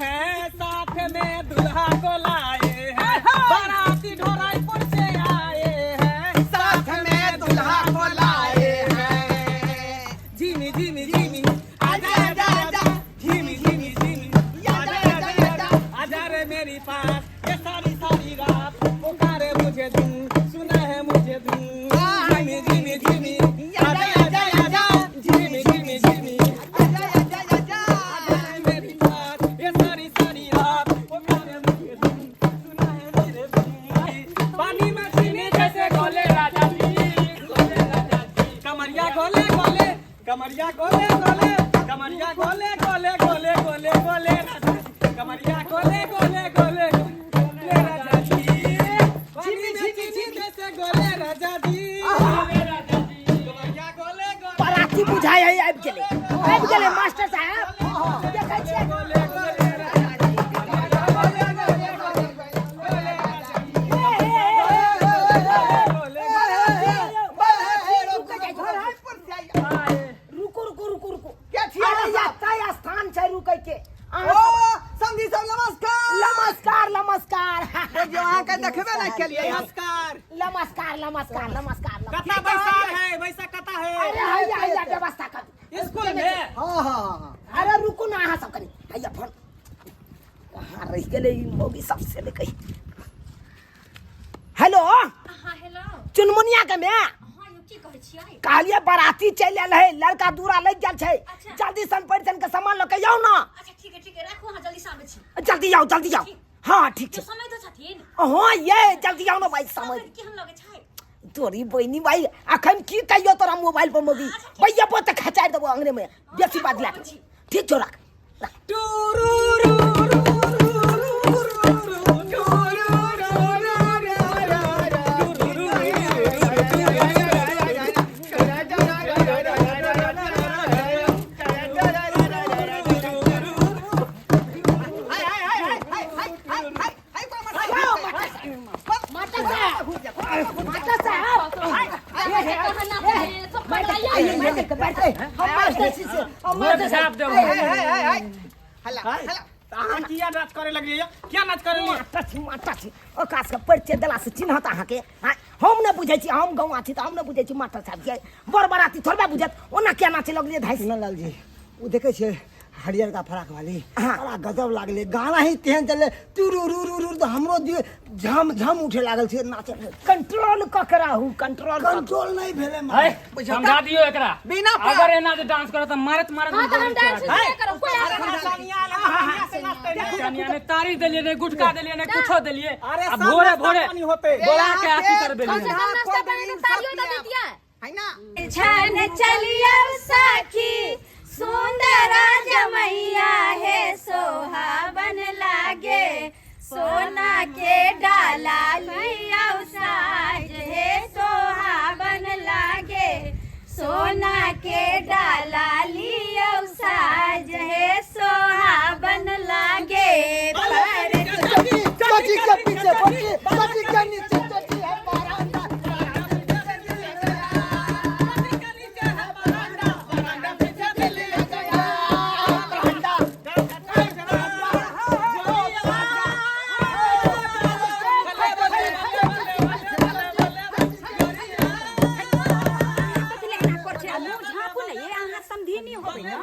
हैं, साथ में दुल्हा को लाए हैं, बाराती ढोराईपुर से आए हैं, साथ में दुल्हा को लाए हैं। झीमी झीमी झीमी आजा आजा आजा, झीमी झीमी झीमी आजा आजा आजा, आजा रे मेरी पास ये सारी सारी रात, पुकारे मुझे धूम, सुना है मुझे धूम, झीमी झीमी झीमी आजा आजा आजा, झीमी झीमी झीमी आजा आजा आजा, आजा रे मेरी पास ये सारी सारी रात, पुकारे मुझे धूम, सुना है मेरे धूम, पानी में चीनी जैसे गोले राजा जी, गोले राजा जी, कमरिया गोले गोले, कमरिया गोले गोले, कमरिया गोले गोले गोले गोले गोले राजा जी, कमरिया गोले गोले गोले गोले राजा जी, पानी में चीनी जैसे गोले राजा जी, गोले राजा जी, कमरिया गोले गोले बराती बुझाय है, आबि गेलै, आबि गेलै मास्टर साहब, देखै छियै। गोले गोले राजा जी, कमरिया गोले गोले गोले गोले राजा जी, गोले रुकै जाइ छै। आए। रुकू रुकू रुकू रुकू। के छियै? अरे एतै स्थान छै रुकै के। अहाँ ओ सब- समधी सब नमस्कार। नमस्कार नमस्कार। देखियौ अहाँके देखबे नहि केलियै। नमस्कार। नमस्कार नमस्कार नमस्कार। कता बैसार है, बैसा कता है? अरे हैया हैया व्यवस्था कर स्कूल में। हाँ हाँ हाँ। अरे रुकू ना अहाँ सब कनी, हैया फोन कहाँ रहि गेलै ई मौगी सब से लेके। हेलो। हाँ हेलो। चुनमुनिया के माय। हाँ यौ, की कहै छियै? कहलियै बराती चलि आयल है, लड़का दूरा लागि गेल छै। अच्छा। जल्दी सन परिजन के सामान लऽ के आउ ना। अच्छा ठीक है ठीक है, राखू, अहाँ जल्दी से आबै छी। जल्दी आउ जल्दी आउ। हाँ ठीक जो छै। समय तऽ छथिन। हाँ ये जल्दी आउ ना भाई, समय समय केहन लगै छै? तोरी बहिनी भाई, अखन की कहियो तोरा मोबाइल पर मौगी भैया पोते खचारि देबो अंगने में, बेसी बात लए के। ठीक छौ, राख राख। मास्टर साहब, मास्टर साहब, हम मास्टर छी से, हम मास्टर झाप देबो। हल्ला हल्ला। अहाँ किया नाच करे लगलियै यौ? किया नाच करे लगलियै? मास्टर छी, मास्टर छी, ओकरा सबके परिचय देलासँ चिन्हत अहाँके? आँय, हम नहि बुझै छी, हम गौआँ छी तऽ हम नहि बुझै छी मास्टर साहब के, बड़ बराती थोड़बे बुझत, ओना किया नाचे लगलियै धाइस? लाल जी, ओ देखै छियै हरियरका फराक वाली? हाँ। बड़ा गजब लागलै, गाना ही तेहन चललै, तुरु रु रु रु, तऽ हमरो दिल झम झम उठे लागल छै नाचे। कंट्रोल कऽ के रहू, कंट्रोल कऽ के। कंट्रोल नहि भेलै। है, समझा दियौ एकरा। बिना अगर एना जे डांस करत तऽ मारत मारत। हाँ तऽ हम डांस नहि करब, कोइ आबै कनिया ने तारी देलियै, ने गुटखा देलियै, ने कुछो देलियै। अरे आ सब भोरे नाश्ता भोरे पानी होते। बोला के अथी कर कम देलियै। से कम नाश्ता पानी के तारियो तऽ दैतियै। है ना? छन चलियौ सखी सुंदर जमैया हे सोहावन लागे, सोना के डाला लियौ साज हे सोहावन लागे, सोना के डाला लियौ साज हे सोहावन लागे, पर चची के पीछे पची, चची के नीचे चची है बरांडा। कथी ले एना करै छै? आ मुँह झाँपू ने ये, अहाँ समधिनी होबै ने।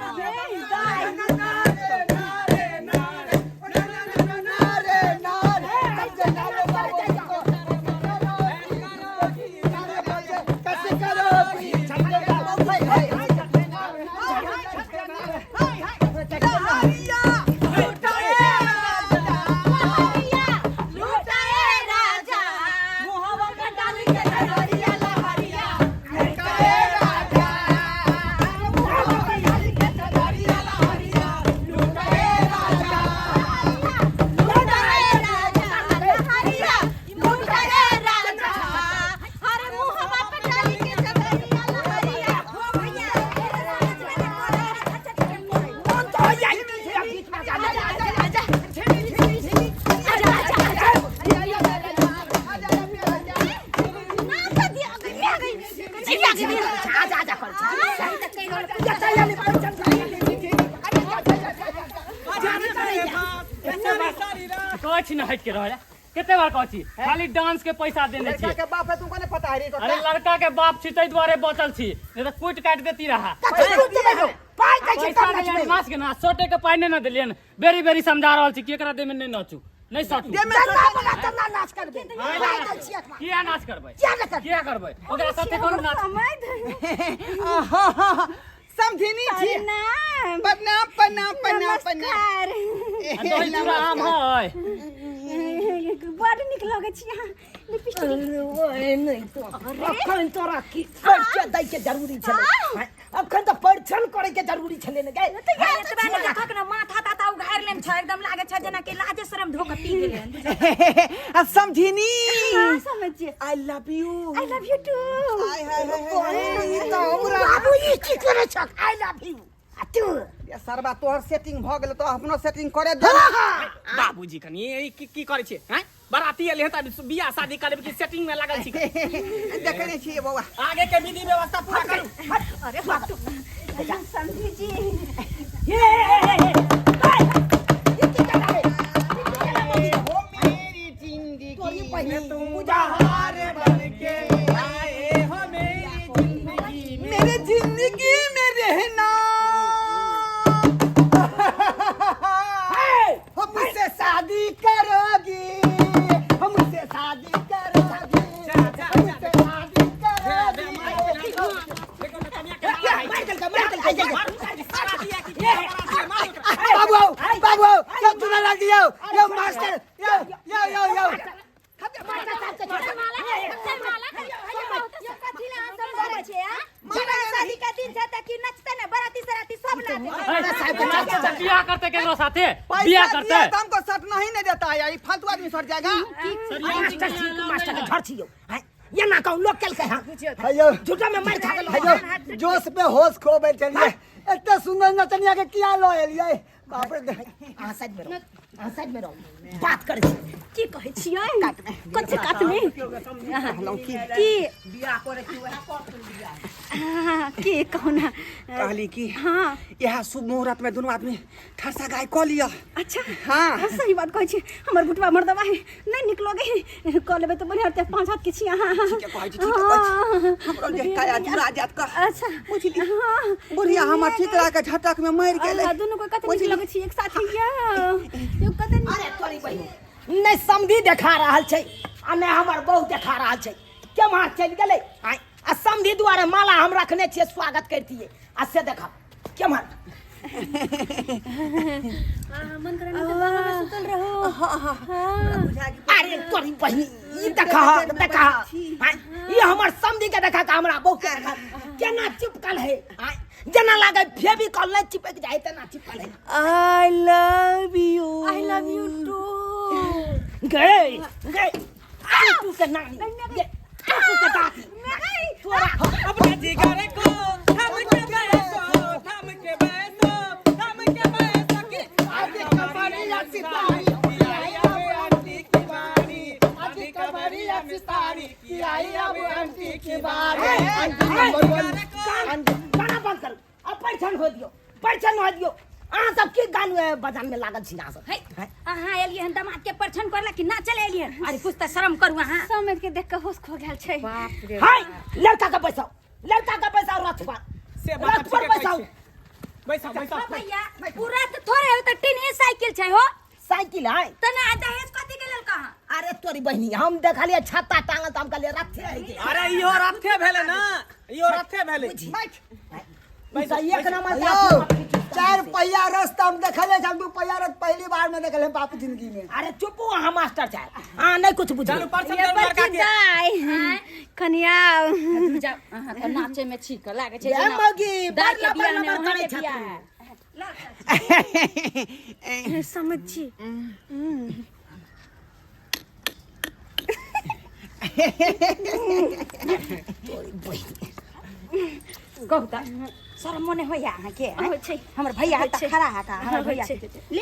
लूटाए राजा डाली के लहरिया लहरिया। कहै छी ने हटि के रहै कते बार कहै छी खाली डांस के पैसा देने लड़का छी के बाप है तुमको नहीं पता है रे अरे लड़का के बाप छी ताहि दुआरे बचल छी नहीं तऽ कुटि काटि देती रहा कथी कुछ देबै यौ? पाइ दै छी पैसा तब देलियनि नचबै मास के ना सोटे के पाइ नहि ने देलियनि बेरी बेरी समझा रहल छी कि एकरा देह में नहि नाचू नहि सटू चन्दा बला चन्दा नाच करबै पाइ दै छी एकरा किया नाच करबै किया नहि करबै किया करबै ओकरा साथे करू नाच समय समझिनी छी प्रणाम प्रणाम प्रणाम प्रणाम प्रणाम नमस्कार आ दही चूड़ा आम है बड़ नीक लगै छी अहाँ लिपस्टिक अरे ओए नहि तो अखन तोरा की परिचय दै के जरूरी छलै अखन तऽ परिछन करे के जरूरी छलै ने गै तऽ यार एतबा ने देखक ने माथा ताथा उघारि लेन छ एकदम लागै छ जेना कि लाजे शरम धो के पी गेलै हन आ समझिनी हां समझ छियै I love you I love you too hi hi hi हाय तऽ हमरा बाबू ई की करै छक I love you आ तू ये सरबा तोहर सेटिंग भ गेल तो अपनो सेटिंग करे दे बाबूजी कनी ई की की करै छियै हैं बराती एलै हन तऽ बियाह शादी करबै कि सेटिंग में लागल छी देखे नहीं छियै बौआ आगे के विधि व्यवस्था पूरा करू अरे बाप समझी जी हे हे हे हे ई की करै रे? हो मेरी जिंदगी तोरी बहिन हार बन के आए हो मेरी जिंदगी में मेरे जिंदगी में रहना हमसे शादी करोगी हमसे शादी करोगी हमसे शादी करोगी बाबू आओ बाबू आओ यो चूड़ा ला दियो यो मास्टर यो यो यो यो बियाह करते केकरो साथे बियाह पैसा करते दिया तो हमको सट नहीं नहीं देता है ये फालतू आदमी सट जाएगा मास्टर छी मास्टर के झड़ छी यौ हैं ये ना कहूं लोग केलकै हँ हेयो झूठा में मार खा गेलौ हेयो जोश पे होश खो बैठलिए एते सुंदर नचनिया के किया लो एलिए बाप रे अहाँ साइड में रहो अहाँ साइड में रहो बात करै छी की कहै छियै कथी कातमे की हाँ, की कहू ना कहली की हाँ यह शुभ मुहूर्त में दोनों आदमी ठरसा गाय कऽ लिअ अच्छा हाँ। हाँ, सही बात कहै छी हमर बुटवा मर्दवा है नहि नीक लगै है कऽ लेबै तऽ बढ़िआँ होतै पाँच हाथ के छी अहाँ ठीके कहै छी, ठीके कहै छी। हमरो देह काया जुड़ा जायत कह अच्छा बुझली हाँ बुढ़िया हमर चितरा के झटक में मरि गेलै अल्लाह, दुनू को कते नीक लगै छी एक साथ यौ यौ कते नीक अरे तोरी बहिन नहि समधी देखा रहल छै आ नहि हमर बहू देखा रहल छै केम्हर चलि गेलै आँय आ समधी दुआरे माला हम रखने छियै स्वागत करितियै आ से देखा केम्हर मन करे ना तऽ बाबा सुतल रहो हाँ अरे तोरी बहिनी ई देखा देखा आँय, ई हमर समधी के देखा के हमरा बहू के देखा केना चिपकल है आँय, जेना लागे फेविकॉल नहि चिपक जाय तेना चिपकल है I love you I love you too गए गए तू के नानी गे तू के दादी तोरा अपने जिगर को थम के बैठो थम के बैठो थम के बैठो के आदि कमरिया सितारी की आई अब आंटी की बारी आदि कमरिया सितारी की आई अब आंटी की बारी आंटी नंबर वन गान गाना बंद करू अब परिछन हो दियो परिछन हो दियो अहाँ सब की गान बजान में लागल छी अहाँ सब है अहाँ एलियै हन दमाद के परछन करला कि ना चले एलियै हन? अरे कुछ तऽ शरम करू अहाँ समझ के देख के होश खो गेल छै हाय लड़का के बैसाउ लड़का के बैसाउ रथ पर से बात रथ पर ठीके कहै बैसाउ छियै। बैसाउ बैसाउ हो भैया पूरा तऽ थोड़े हो तऽ टिनहे साइकिल छै हो साइकिल है तऽ ना दहेज कथी के लेल कहाँ अरे तोरी बहिनी हम देखलियै छत्ता टांगल तऽ हम कहलियै रथे है के अरे इहो रथे भेलै ना इहो रथे भेलै ई तऽ एक नंबर के यौ आदमी। चार पहिया रस तऽ हम देखले छी हम दू पहिया रस पहली बार में देखले बाप जिंदगी में अरे चुप अहाँ मास्टर साहब अहाँ नहीं कुछ बुझल चलू परसन देलहुँ लड़का के कनिया जाओ अहाँ तऽ नाचे में छी के लागै छै ये जेना मौगी दाइ बड़ के लबर बियाह में लबर अहाँके करै बियाह छथिन है। समझ छी कहू तऽ शरम नहि होइया अहाँके आँय? होइ छै हमर भैया होइ तऽ छै। खड़ा है हमर होइ भैया छै। ले